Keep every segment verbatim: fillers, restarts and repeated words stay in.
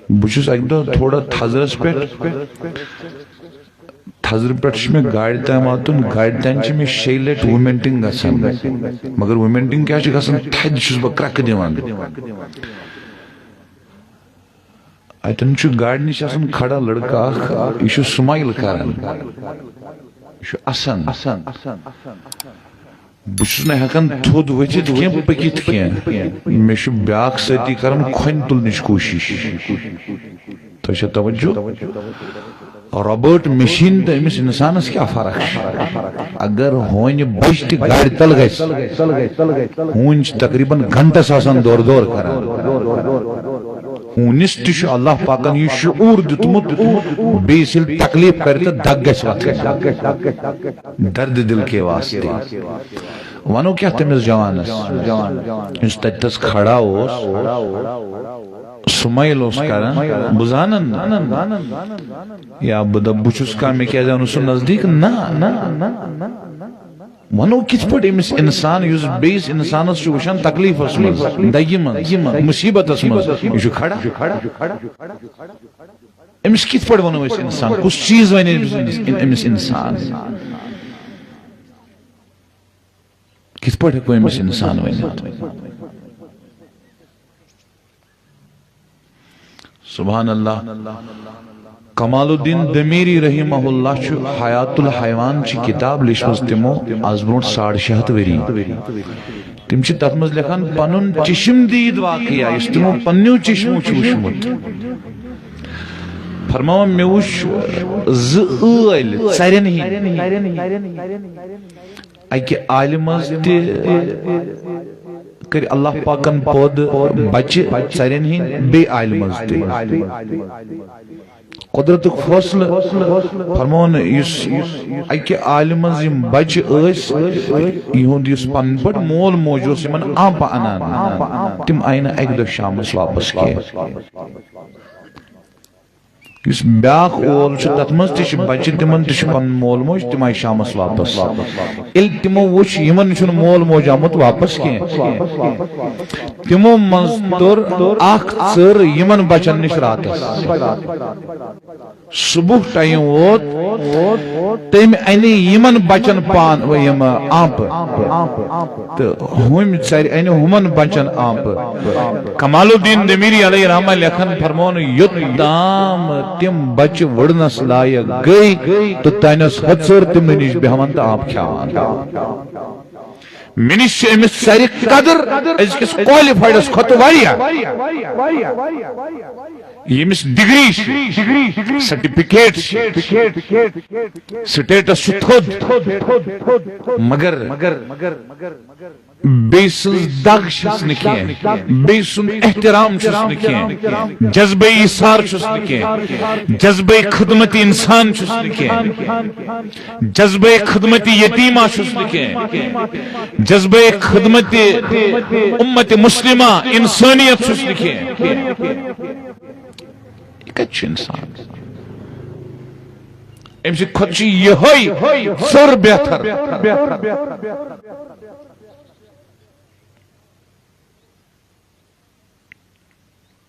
بہٕ چھُس اَکہِ دۄہ تھوڑا تھزرَس پٮ۪ٹھ۔ تھزرٕ پٮ۪ٹھ چھُ مےٚ گاڑِ تام واتُن، گاڑِ تام چھِ مےٚ شیٚیہِ لَٹہِ وومِٹنگ گژھان۔ مگر وومِٹنگ کیٛاہ چھِ گژھان؟ تھدِ چھُس بہٕ کرٛٮ۪کہٕ دِوان۔ اَتٮ۪ن چھُ گاڑِ نِش آسان کھڑا لڑکہٕ اکھ، یہِ چھُ سمایل کران، یہِ چھُ اسان۔ بہٕ چھُس نہٕ ہٮ۪کان تھوٚد ؤتھِتھ کینٛہہ، پٔکِتھ کینٛہہ۔ مےٚ چھُ بیٛاکھ سٲتھی کران کھۄنہِ تُلنٕچ کوٗشِش۔ تۄہہِ چھا توجہ؟ رابٲٹ مِشیٖن تہٕ أمِس اِنسانَس کیٛاہ فرق چھِ؟ اگر ہونہِ بَچہِ تہِ گاڑِ تَل گژھِ، ہوٗنۍ چھِ تقریباً گھنٹَس آسان دورٕ دورٕ کران۔ ہوٗنِس تہِ چھُ اللہ پاکَن یہِ شعوٗر دیُتمُت، بیٚیِس ییٚلہِ تکلیٖف کَرِ تہٕ دَگ گژھِ وَتھٕنۍ۔ درد دل کے واسطے۔ وَنو کیٛاہ تٔمِس جوانَس، یُس تَتہِ تھَس کھڑا اوس، سمایل اوس کران، بہٕ زانن نہٕ۔ یا بہٕ دَپہٕ، بہٕ چھُس کانٛہہ، مےٚ کیٛازِ آو نہٕ سُہ نزدیٖک؟ نہ، نہ، نہ۔ وَنو کِتھ پٲٹھۍ أمِس اِنسان، یُس بیٚیِس اِنسانَس چھُ وٕچھان تکلیٖفَس منٛز، دَگہِ منٛز، مُصیٖبتَس منٛز، یہِ چھُ کھڑا؟ أمِس کِتھ پٲٹھۍ وَنو أسۍ اِنسان؟ کُس چیٖز وَنہِ أمِس، أمِس، أمِس اِنسان؟ کِتھ پٲٹھۍ ہٮ۪کو أمِس اِنسان ؤنِتھ؟ سبحان اللہ۔ کمال الدین دمیری رحمہ اللہ چھُ حیات الحیوان چہِ کِتاب لیچھمٕژ تِمو آز برونٛٹھ ساڑ شےٚ ہتھ ؤری۔ تِم چھِ تتھ منٛز لیکھان پنُن چشم دید واقعہ، یُس تِمو پننیو چشمو چھُ وُچھمُت۔ فرماوان، مےٚ وُچھ زٕ ٲلۍ ژرٮ۪ن ہٕنٛدۍ۔ اکہِ آلہِ منٛز تہِ کٔرۍ اللہ پاکن پٲدٕ بچہِ ژرٮ۪ن ہٕنٛدۍ، بیٚیہِ آلہِ منٛز تہِ۔ قۄدرتُک فٲصلہٕ فرموو نہٕ، یُس اکہِ آلہِ منٛز یِم بچہِ ٲسۍ، یِہُنٛد یُس پنٕنۍ پٲٹھۍ مول موج اوس یِمن آنپہٕ انان، تِم آیہِ نہٕ اکہِ دۄہ شامس واپس کینٛہہ۔ یُس بیٛاکھ اول چھُ، تَتھ منٛز تہِ چھِ بَچہِ، تِمَن تہِ چھُ پَنُن مول موج، تِم آیہِ شامَس واپَس۔ ییٚلہِ تِمو وُچھ، یِمَن چھُنہٕ مول موج آمُت واپَس کینٛہہ، تِمو منٛز توٚر اَکھ ژٔر یِمَن بَچَن نِش راتَس۔ صُبح ٹایم ووت، تٔمۍ اَنہِ یِمَن بَچَن پان، یِم آنٛپہٕ۔ تہٕ ہُمۍ ژرِ انہِ ہُمن بچن آنٛپہٕ۔ کمال الدین دمیری علیہ رحمہ لیکھان فرمون، یوٚت تام تِم بچہٕ وُڑنس لایق گٔے، توٚت تانٮ۪تھ ٲس ہۄژر تِمنٕے نِش بیہوان تہٕ آب کھیاوان۔ مےٚ نِش چھِ أمِس ژرِ قدر أزکِس qualified کھۄتہٕ واریاہ۔ ییٚمِس ڈگری چھِ، سرٹیفکیٹ چھِ، سٹیٹس چھُ تھوٚد، مگر بیٚیہِ سٕنٛز دگ چھَس نہٕ کینٛہہ، بیٚیہِ سُنٛد احترام چھُس نہٕ کینٛہہ، جذبہ ایثار چھُس نہٕ کینٛہہ، جذبہ خدمت انسان چھُس نہٕ کینٛہہ، جذبہ خدمت یتیمہ چھُس نہٕ کینٛہہ، جذبہ خدمت امت مسلمہ انسانیت چھُس نہٕ کینٛہہ۔ یہِ کتہِ چھُ انسان؟ أمۍ سٕنٛدِ کھۄتہٕ چھُ یِہوٚے ژٔر بہتر۔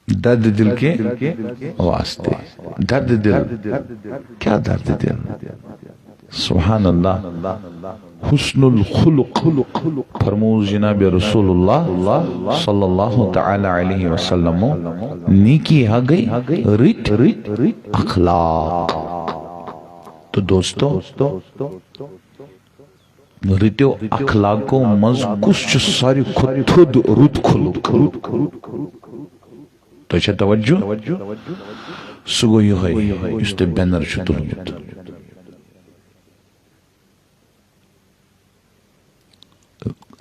درد دل کے واسطے۔ درد دل۔ کیا درد دل؟ سبحان اللہ۔ حسن الخلق۔ فرموز جناب رسول اللہ صلی اللہ تعالی علیہ وسلم، نیکی ہا گئی رٕتۍ اخلاق۔ تو دوستو، رٕتیو اخلاقو منٛز کُس چھُ ساروی کھۄتہٕ تھوٚد رُت خلق؟ تۄہہِ چھا توجہ؟ سُہ گوٚو یِہوٚے یُس تۄہہِ بینر چھُ تُلمُت۔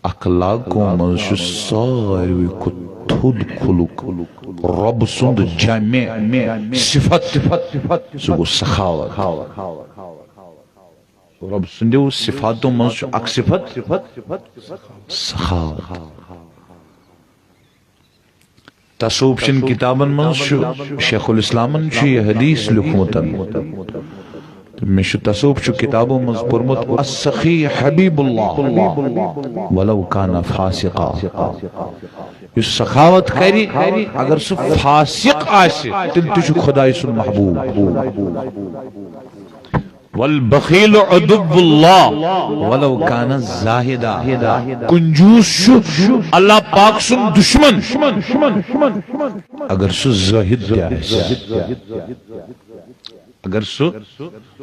اخلاقو منٛز چھُ ساروی کھۄتہٕ تھوٚد خلق رۄب سُنٛد جامع صفت، سُہ گوٚو سخاوت۔ رۄب سٕنٛدیو صفاتو منٛز چھُ اکھ صفت سخاوت۔ تصوف چن کتابن منٛز چھُ، شیخ الاسلامن چھُ یہِ حدیث لیوٗکھمُت۔ مےٚ چھُ تصوف چھُ کتابو منٛز پوٚرمُت، السخی حبیب اللہ ولو کان فاسقا۔ یُس سخاوت کرِ، اگر سُہ فاسق آسہِ، تیٚلہِ تہِ چھُ خداے سُنٛد محبوب۔ والبخیل عدو اللہ ولو کان زاہدا۔ کنجوس چھُ اللہ پاک سُنٛد دشمن، اگر سُہ زاہد تہِ آسہِ۔ اگر سُہ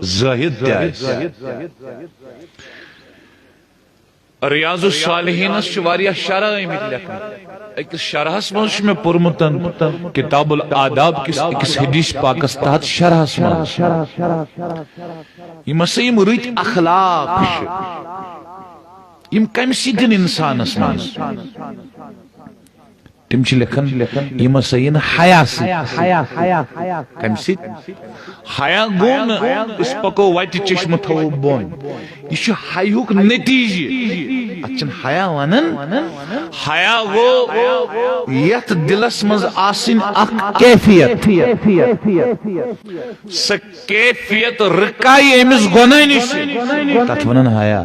زاہد تہِ آسہِ۔ ریاض الصالحینس چھِ واریاہ شرح آمٕتۍ لیکھنہٕ۔ أکِس شرحس منٛز چھُ مےٚ پوٚرمُت کتاب الآداب کِس أکِس حدیث پاکس تحت شرحس منٛز۔ یِم ہسا یِم رٕتۍ اخلاق چھِ، یِم کمہِ سۭتۍ یِن انسانس منٛز؟ تِم چھِ لیکھان، یِم ہسا یِن حیا سۭتۍ۔ کمہِ سۭتۍ؟ حیا گوٚو نہٕ أسۍ پکو وتہِ چشمہٕ تھاوو بۄن۔ یہِ چھُ حیہُک نتیجہٕ۔ اتھ چھِنہٕ حیا ونان۔ حیا گوٚو یتھ دلس منٛز آسٕنۍ اکھ کیفیت۔ سۄ کیفیت رکایہِ أمِس گۄناہ نِش۔ تتھ ونان حیا۔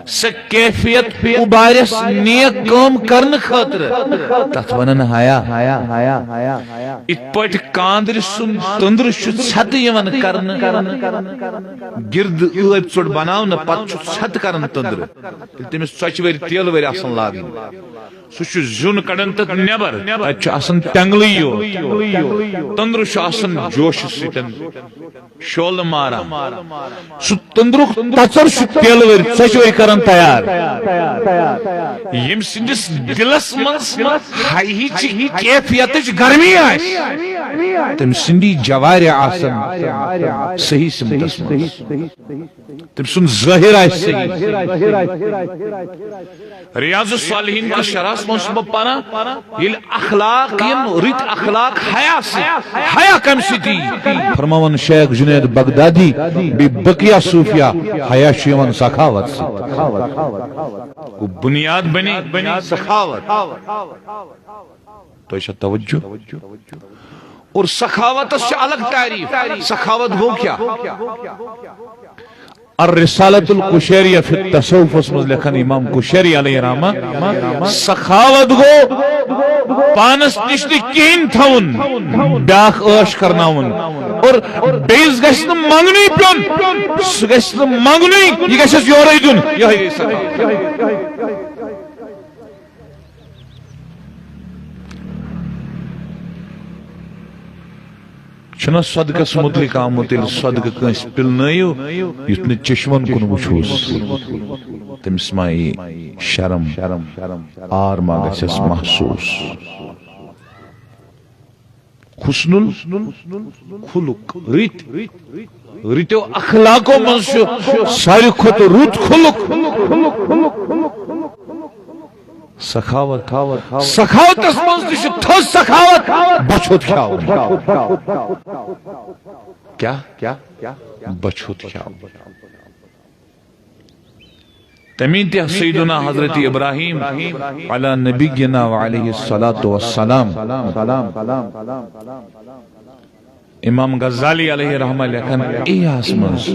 سۄ کیفیت اُبارٮ۪س نیک کٲم کرنہٕ خٲطرٕ۔ تتھ ونان حیا۔ یِتھ پٲٹھۍ کاندرِ سُنٛد تندرٕ چھُ ژھٮ۪تہٕ یِوان کرنہٕ، گِردٕ ٲبۍ ژوٚٹ بناونہٕ پتہٕ چھُ ژھٮ۪تہٕ کران تندرٕ۔ ییٚلہِ تٔمِس ژۄچہِ ؤرۍ تیلہٕ ؤرۍ آسان لاگٕنۍ۔ سُہ چھُ زیُن کڑان تتھ نٮ۪بر۔ تتہِ چھُ آسان تٮ۪نٛگلٕے یوت۔ تندرٕ چھُ آسان جوشہٕ سۭتۍ شعلہٕ ماران۔ سُہ تندرُک تژر چھُ تیلہٕ ؤرۍ ژۄچہِ ؤرۍ کران تیار۔ ییٚمہِ سٕنٛدِس دِلس منٛز حیہٕچ کیفیتٕچ گرمی آسہِ، تٔمۍ سٕنٛدی جوارِ آسن صحیح سمتس منٛز۔ تٔمۍ سُنٛد ظٲہِر آسہِ صحیح۔ ریاض الصالحین کِس شرحس منٛز چھُس بہٕ پران، ییٚلہِ اخلاق یِن، رٕتۍ اخلاق حیا سۭتۍ، حیا کمہِ سۭتۍ یی؟ فرماوان شیخ جنید بغدادی، بیٚیہِ بقیہ صوفیہ، حیا چھُ یِوان سخاوت سۭتۍ۔ گوٚو بنیاد بنے سخاوت۔ تۄہہِ چھا توجہ؟ اور سخاوتس چھِ الگ تعریف۔ سخاوت گوٚو کیٛاہ؟ الرسالۃ القشیریہ فی التصوف منٛز لیکھان امام قشیری علیہ رحمہ، سخاوت گوٚو پانس نِش نہٕ کِہیٖنۍ تھاوُن، بیٛاکھ عٲش کرناوُن، اور بیٚیِس گژھِ نہٕ منٛگنُے پیوٚن، سُہ گژھِ نہٕ منٛگنُے، یہِ گژھٮ۪س یورَے دیُن، یِہوٚے گٔے سخاوت۔ چھُنہ صدقس متعلق آمُت، ییٚلہِ صدقہٕ کٲنٛسہِ پِلنٲیِو، یُتھ نہٕ چشمن کُن وٕچھوس، تٔمِس ما یی شرم، عار ما گژھٮ۪س محسوس؟ حسن الخلق، رٕتۍ، رٕتیو اخلاقو منٛز چھُ ساروی کھۄتہٕ رُت خلق۔ سخاوت۔ سخاوتس منٛز تہِ چھُ تھٔز سخاوت، بۄچھِ ہوٚت کھیاوُن۔ کیٛاہ؟ بۄچھِ ہوٚت کھیاوُن۔ تمی تہِ سیدنا حضرت ابراہیم علی نبینا و علیہ الصلوۃ والسلام۔ امام غزالی علیہ رحمہ لیکھان، ایہس منٛز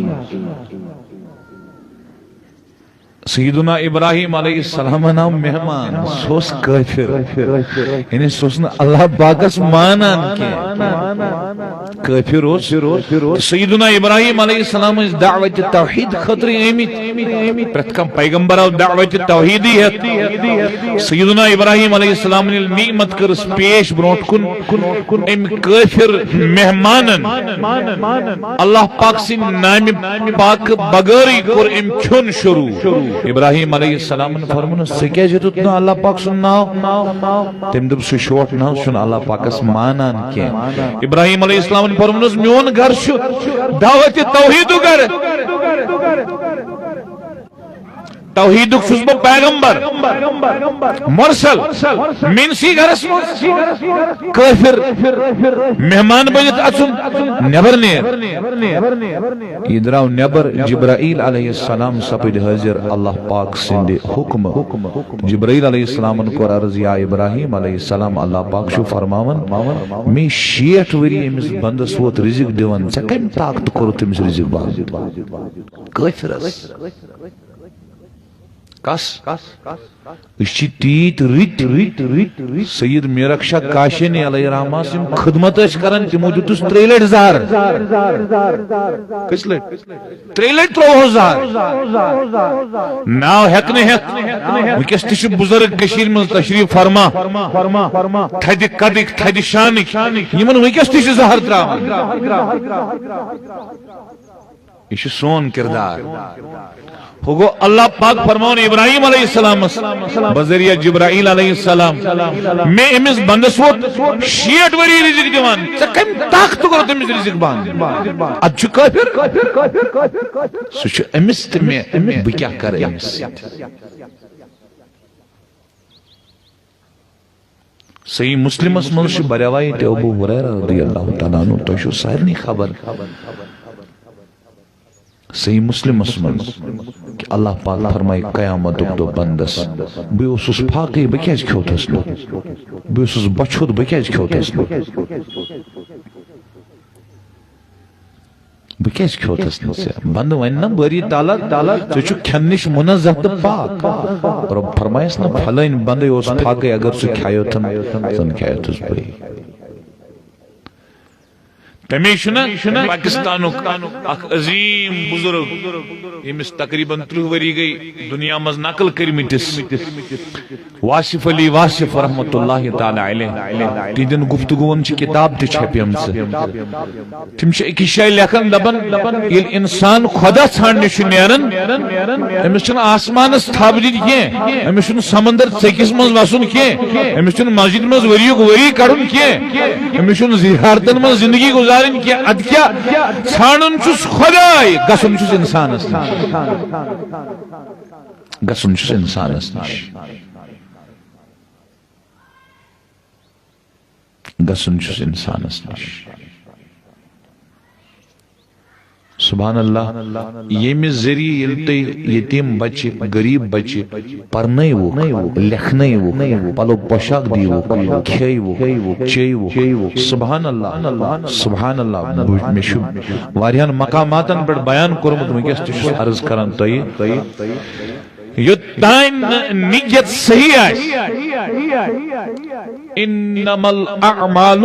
سیدنا ابراہیم علیہ السلامن آو مہمان، سُہ اوس کٲفِر، یعنی سُہ اوس نہٕ اللہ پاکس مانان کینٛہہ، کٲفِر اوس۔ سیدنا ابراہیم علیہ السلام ٲسۍ دعوت توحید خٲطرٕ آمٕتۍ، پرٛٮ۪تھ کانٛہہ پیغمبر آو دعوت توحیدی ہٮ۪تھ۔ سیدنا ابراہیم علیہ السلام ییٚلہِ نعمت کٔرٕس پیش برونٛٹھ کُن، أمۍ کٲفِر مہمانن اللہ پاک سٕنٛدِ نامہِ پاک بغٲرٕے کوٚر أمۍ کھیوٚن شروع۔ ابراہیم علیہ السلامن فرمونس، "ژےٚ کیازِ ہیوٚتُتھ نہٕ اللہ پاک سُنٛد ناو؟" تٔمۍ دوٚپ، "سُہ شوٹھ ناو چھُنہٕ اللہ پاکس مانان کینٛہہ۔" ابراہیم علیہ السلامن فرمونس، "میون گرٕ چھُ دعوت توحیدُک گرٕ۔" توحیدُک چھُس بہٕ پیغمبر، مرسل، میٲنسٕے گرس منٛز کٲفر مہمان بٔنِتھ اژُن، نٮ۪بر نیر۔ یہِ درٛاو نٮ۪بر، جبرائیل علیہ السلام سپٕدۍ حٲضِر اللہ پاک سٕنٛدِ حُکمہٕ۔ جبرائیل علیہ السلامن کوٚر عرض، یا ابراہیم علیہ السلام، اللہ پاک چھُ فرماوان، مےٚ شیٹھ ؤری أمِس بندس ووت رزق دِوان، ژےٚ کمہِ طاقتہٕ کوٚرُتھ أمِس رزق بند؟ کٲفرس۔ کس؟ أسۍ چھِ تیٖتۍ رٕتۍ، رٕتۍ، رٕتۍ، رٕتۍ۔ سید میرک شاہ کاشانی علیہ رحمہ سٕنٛز خدمت ٲسۍ کران، تِمو دیُتُس ترٛیٚیہِ لٹہِ زہر۔ کٔژِ لٹہِ؟ ترٛیٚیہِ لٹہِ ترٛووہس زہر۔ ناو ہٮ۪کہٕ نہٕ ہٮ۪تھ۔ وٕنکیٚس تہِ چھِ بُزرگ کٔشیٖرِ منٛز تشریٖف فرما۔ تھدِ قدٕکۍ، تھدِ شانٕکۍ۔ یِمن وٕنکیٚس تہِ چھِ زہر ترٛاوان۔ یہِ چھُ سون کردار۔ ہُہ گوٚو اللہ پاک فرماوان ابراہیم علیہ السلامس بذریعہ جبرائیل علیہ السلام، مےٚ أمِس بندس ووت شیٹھ ؤری رزق دِوان، ژےٚ کمہِ طاقتہٕ کوٚرُتھ أمِس رزق بند؟ ادٕ چھُ کٲفر۔ سُہ چھُ أمِس تہٕ مےٚ، بہٕ کیٛاہ کرٕ أمِس سۭتۍ؟ صحیح مسلمس منٛز چھُ بروایت ابو ہریرہ رضی اللہ تعالیٰ عنہ، تۄہہِ چھو سارنٕے خبر۔ صحیح مسلمس منٛز کہ اللہ پاک فرمایہِ قیامتُک دۄہ بندس، بہٕ اوسُس فاقے، بہٕ کیازِ کھیوتھس نہٕ؟ بہٕ اوسُس بۄچھِ ہوٚت، بہٕ کیازِ کھیوتھس نہٕ؟ بہٕ کیازِ کھیوتھس نہٕ ژےٚ؟ بندٕ ونہِ نا بٲری تعالیٰ، ژٕ چھُکھ کھٮ۪نہٕ نِش منزہ تہٕ پاک۔ رۄب فرمایس نہ، فلٲنۍ بندے اوس فاقے، اگر سُہ کھیوتھن، زن کھیوتھس بٕے۔ تمے چھُنہ پاکستانُک اکھ عظیم بزرگ، ییٚمِس تقریباً ترٕٛہ ؤری گٔے دُنیا منٛز نقل کٔرمٕتِس، واصف علی واصف رحمتہ اللہ تعالیٰ علیہ۔ تِہنٛدٮ۪ن گفتگوٗون چھِ کِتاب تہِ چھپیمژٕ۔ تِم چھِ أکِس جایہِ لیکھان، دپان، ییٚلہِ انسان خدا ژھانڈنہِ چھُ نیران، أمِس چھُنہٕ آسمانس تھپھ دِنۍ کینٛہہ، أمِس چھُنہٕ سمندر ژٔکِس منٛز وسُن کینٛہہ، أمِس چھُنہٕ مسجد منٛز ؤریُک ؤری کڑُن کینٛہہ، أمِس چھُنہٕ زیارتن منٛز زندگی گُزارٕنۍ کینٛہہ۔ ادٕ کیٛاہ؟ ژھانڈُن چھُس خداے، گژھُن چھُس انسانس نِش۔ گژھُن چھُس انسانس نِش۔ گژھُن چھُس انسانس نِش۔ سبحان اللہ، ییٚمہِ ذٔریعہٕ ییٚلہِ تُہۍ یتیٖم بچہِ، غریٖب بچہِ پرنٲیوُکھ، لیکھنٲیوُکھ، پلو پوشاک دیٖوُکھ، کھیٚیوُکھ، چیٚیوُکھ، سبحان اللہ، سبحان اللہ، بہٕ، مےٚ چھُ واریاہن مقاماتن پٮ۪ٹھ بیان کوٚرمُت، وٕنکیٚس تہِ چھُس عرض کران تۄہہِ۔ یوٚتام نہٕ نیت صحیح آسہِ، انما الاعمال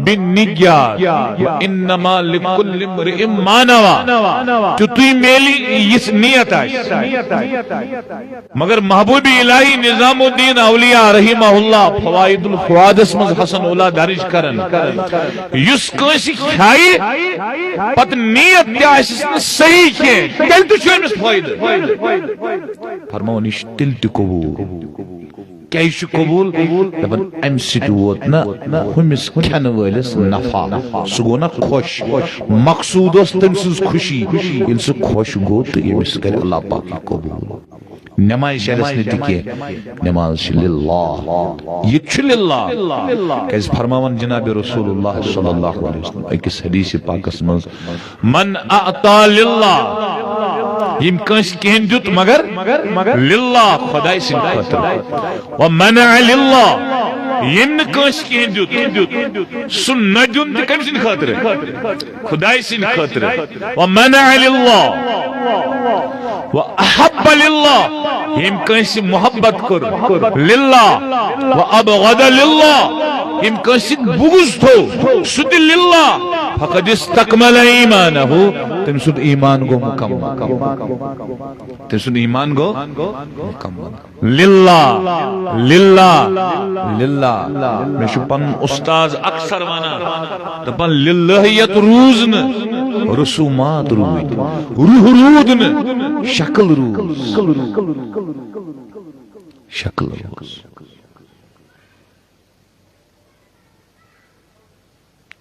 بالنیات و انما لکل امرئ ما نوی، تیُتُے میلہِ یِژھ نیت آسہِ۔ مگر محبوب الہی نظام الدین اولیاء رحمہ اللہ فوائد الفوادس منٛز حسن اولا درج کران، یُس کٲنٛسہِ کھیہِ پتہٕ نیت تہِ آسٮ۪س نہٕ صحیح کینٛہہ، تیٚلہِ تہِ چھُ أمِس فٲیدٕ۔ فرماوان، یہِ چھُ تیٚلہِ تہِ قبوٗل۔ کیٛازِ چھُ قبوٗل؟ دَپان، اَمہِ سۭتۍ ووت نہ ہُمِس کھٮ۪نہٕ وٲلِس نفع، سُہ گوٚو نہ خۄش۔ مقصوٗد اوس تٔمۍ سٕنٛز خوشی، ییٚلہِ سُہ خۄش گوٚو تہٕ ییٚمِس کَرِ اللہ پاک یہِ قبوٗل۔ نماز چھِ رَژھِ نہٕ تہِ کینٛہہ، نماز چھِ للہ۔ یہِ تہِ چھُ للہ۔ کیٛازِ فرماوان جناب رسول اللہ صلی اللہ علیہ وسلم أکِس حدیث پاکس منٛز، من اعطا للہ، ییٚمۍ کٲنٛسہِ کینٛہہ دیُت مگر للہ، خداے سٕنٛدِ خٲطرٕ۔ و منع للہ، ییٚمۍ نہٕ کٲنٛسہِ کینٛہہ دیُت، سُہ نہ دیُن تہِ کٔمۍ سٕنٛدِ خٲطرٕ؟ خداے سٕنٛدِ خٲطرٕ۔ و منع للہ و احب للہ، ییٚمۍ کٲنٛسہِ محبت کوٚر للہ و ابغض للہ، ییٚمۍ کٲنٛسہِ سۭتۍ بغض تھوو سُہ تہِ للہ، فقد استکمل ایمانہ، تٔمۍ سُنٛد ایمان گوٚو مکمل۔ تٔمۍ سُنٛد ایمان گوٚو مکمل۔ للہ، للہ، للہ۔ مےٚ چھُ پنُن استاد اکثر ونان، دپان، للہیت روٗز نہٕ، رسومات روٗدۍ، روح روٗد نہٕ، شکل روٗز، شکل روٗز۔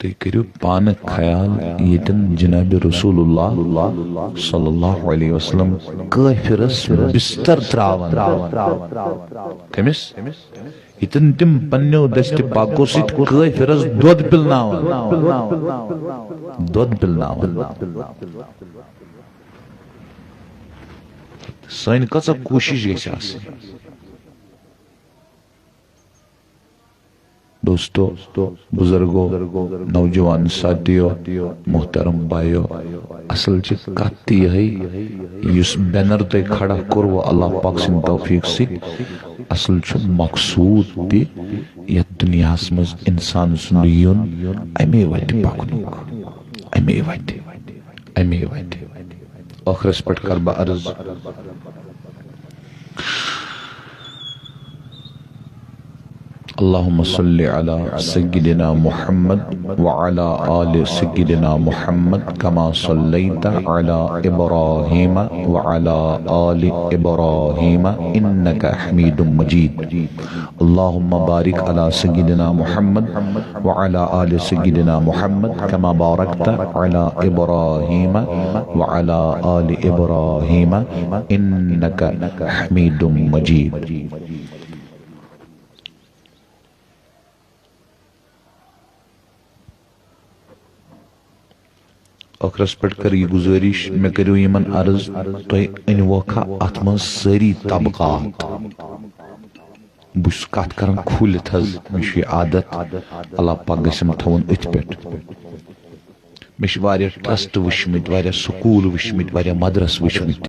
تُہۍ کٔرِو پانہٕ خیال، ییٚتٮ۪ن جناب رسول اللہ صلی اللہ علیہ وسلم کٲفرس بستر تراوان۔ کٔمِس؟ ییٚتٮ۪ن تِم پننیو دستِ پاکو سۭتۍ کٲفرس دۄد پِلناوان۔ دۄد پِلناوان۔ سٲنۍ کۭژاہ کوٗشِش گژھِ آسٕنۍ۔ دوستو، بزرگو، نوجوان ساتھیو، محترم بایو، اصل چھِ کتھ تہِ یِہے، یُس بینر تۄہہِ کھڑا کوٚروٕ اللہ پاک سٕنٛدِ توفیق سۭتۍ، اصل چھُ مقصود تہِ یتھ دُنیاہس منٛز انسان سُنٛد یُن، امے وتہِ پکنُک، امے وتہِ، امے وتہِ۔ ٲخرس پٮ۪ٹھ کرٕ بہٕ عرض، اللهم صل على سيدنا محمد وعلى آل سيدنا محمد كما صليت على إبراهيم وعلى آل إبراهيم إنك حميد مجيد. اللهم بارك على سيدنا محمد وعلى آل سيدنا محمد كما باركت على إبراهيم وعلى آل إبراهيم إنك حميد مجيد. ٲخرس پٮ۪ٹھ کر یہِ گُزٲرِش، مےٚ کٔرِو یِمن عرض، تُہۍ أنۍووکھا اتھ منٛز سٲری طبقات؟ بہٕ چھُس کتھ کران کھُلِتھ حظ، مےٚ چھُ یہِ عادت، اللہ پاک گژھٮ۪م تھاوُن أتھۍ پٮ۪ٹھ۔ مےٚ چھِ واریاہ ٹرسٹ وٕچھمٕتۍ، واریاہ سکوٗل وٕچھمٕتۍ، واریاہ مدرس وٕچھمٕتۍ۔